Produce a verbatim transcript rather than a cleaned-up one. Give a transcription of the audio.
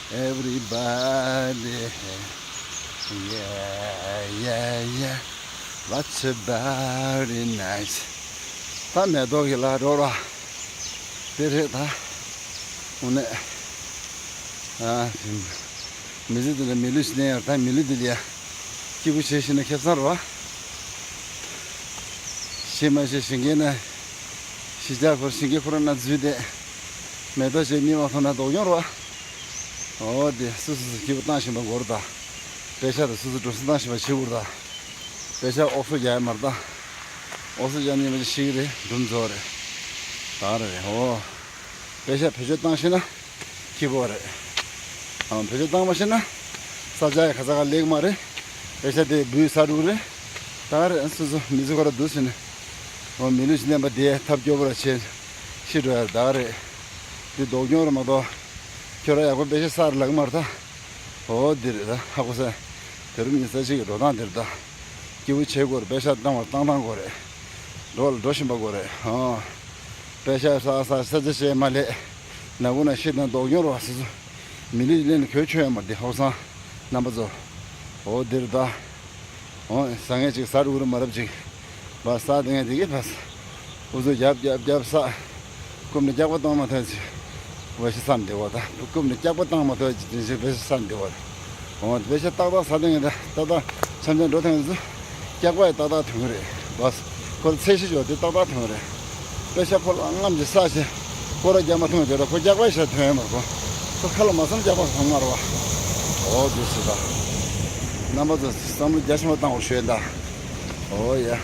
Everybody, yeah, yeah, yeah. What's about it nice? ད་མེ་ཏོག་གི་ལ་འགྲོ་ར། དེ་རེད་ད། དངོས་གནས། ཨ། མི་ཚེ་འདི་ལ་མི་ལུས་ཤི་ནས་ཡང་ད་མི་ལུས་འདི་ལ་ཡ། སྐྱིད་པོ་བྱེད་ཤེས་ན་ཁེ་བཟང་རེད་བ། ཤེས་མ་ཤེས་ཞིང་ཁའི་ན། ཤི་ཆ་ཁོར་ཞིང་ཁའི་ཁོ་ར་ན་འཛུལ་ཏེ། མེ་ཏོག་ཅིག་རྨིས་པ་མཐོང་ན་སྡུག་གྱོང་རེད་བ། འོ་དེ་སོ་སོ་སོ་སྐྱིད་པོ་བཏང་བཞིན་པ་འགོར་ད། པེ་ཤ་དང་སོ་སོ་འགྲོ་སོང་བཏང་བཞིན་པ་བྱེད་དགོས་ད། པེ་ཤ་ཨོག་སོ་རྒྱག་ཡ་མ་རེད་ད། ཨོག་སོ་རྒྱག་ནི་མ་ཅིག་ཤི་གི་རེད། འདུམ་རྫོགས་རེད། ད་རེད་འོ། པེ་ཤ་བེད་སྤྱོད་བཏང་ཤེས་ན། སྐྱིད་པོ་རེད། ཨང་། བེད་སྤྱོད་བཏང་མ་ཤེས་ན། ས་ཆ་ཡི་ཁ་ས་ཁ་ལེགས་མ་རེད། པེ་ཤ་དེ་འབུས་ས་འགྲོ་གི་རེད། ད་རེད་སོ་སོ་མི་ཚེ་ཁོ་ར་འདུག་ཟིན་ནས། འོ་མི་ལུས་ཤི་ནས་པ་དེ་ཐབས་སྐྱོ་པོ་ར་བྱེད། ཤི་འགྲོ་ཡ་ད་རེད། དེ་སྡུག་གྱོང་རེད་མ་གཏོགས། ཁྱོད་ར་ཡག་པོ་པེ་ཤ་ས་ར་ལག་མ་རེད་ད། འོ་འདི་རེད་ད་ཧ་གོ་ས། དེ་རིང་ཉིན་ས་གཅིག་གི་འགྲོ་སྟངས་འདི་རེད་ད། སྐྱིད་པོ་བྱེད་དགོས་རེད། པེ་ཤ་བཏང་བར་བཏང་བཏང་དགོས་རེད། འགྲོ་ལ་འགྲོ་བཞིན་པ་དགོས་རེད་ཨང་། པེ་ཤ་ས་ས་ས་ཆ་བྱས་མ་ལས། ན་གུ་ན་ཤི་དང་སྡུག་གྱོང་རེད་བ་སོ་སོ། མི་ལུས་ལེན་ཁྱོད་ཆོད་ཡ་མ་རེད་དེ་ཧོག་སང་། རྣམ་པ་ཚོ། འོ་འདིར་ད། འོ་ཟ་ངེས་ཅིག་ཟ་རུག་རུ་མ་རབ་ཅིག་བ་ས་དེ་ངས་དེ་གི་བས། འུ་ཚོ་རྒྱབ་རྒྱབ་རྒྱབ་ས། རྐུབ་ནས་སྐྱག་པ་བཏང་མ་ཐོན་ཅིག་བ་ཤི་སམ་དེ་བ་ད་རྐུབ་ནས་སྐྱག་པ་བཏང་མ་ཐོན་ཅིག་དེ་ཤི་བ་ཤི་སམ་དེ་བ། འོ་བ་ཤི་ཏག་ཏག་ས་དེ་ངས་ད་ཏག་ཏག་འཆམ་འཆམ་འགྲོ་ཐོན་ཚུ། སྐྱག་པ་ཡི་ཏག་ཏག་ཐོན་གི་རེད་བ། ཁོ་ཚེ་ཤི་ཅོག་དེ་ཏག་ཏག་ཐོན་གི་རེད། པེ་ཤ་ཁོ་ལ་རྔམ་གྱི་ས་ཞེ། ཁོ་ར་རྒྱ་མ་ཐུང་བ་དེ་ར་ཁོ་རྒྱག་པའི་ཤ་ཐོན་ཡོད་མ་རེད་ཁོ། ཁོ་ཁ་ལ་མ་སོང་རྒྱག་པ་སོང་མ་རེད་བ། འོ་དེ་ཞེ་ད། རྣམ་པ་ཚོ་བསམ་བློ་རྒྱ་ཆེན་པོ་བཏང་བར་ཞུ་ཡིན་ད། འོ་ཡ།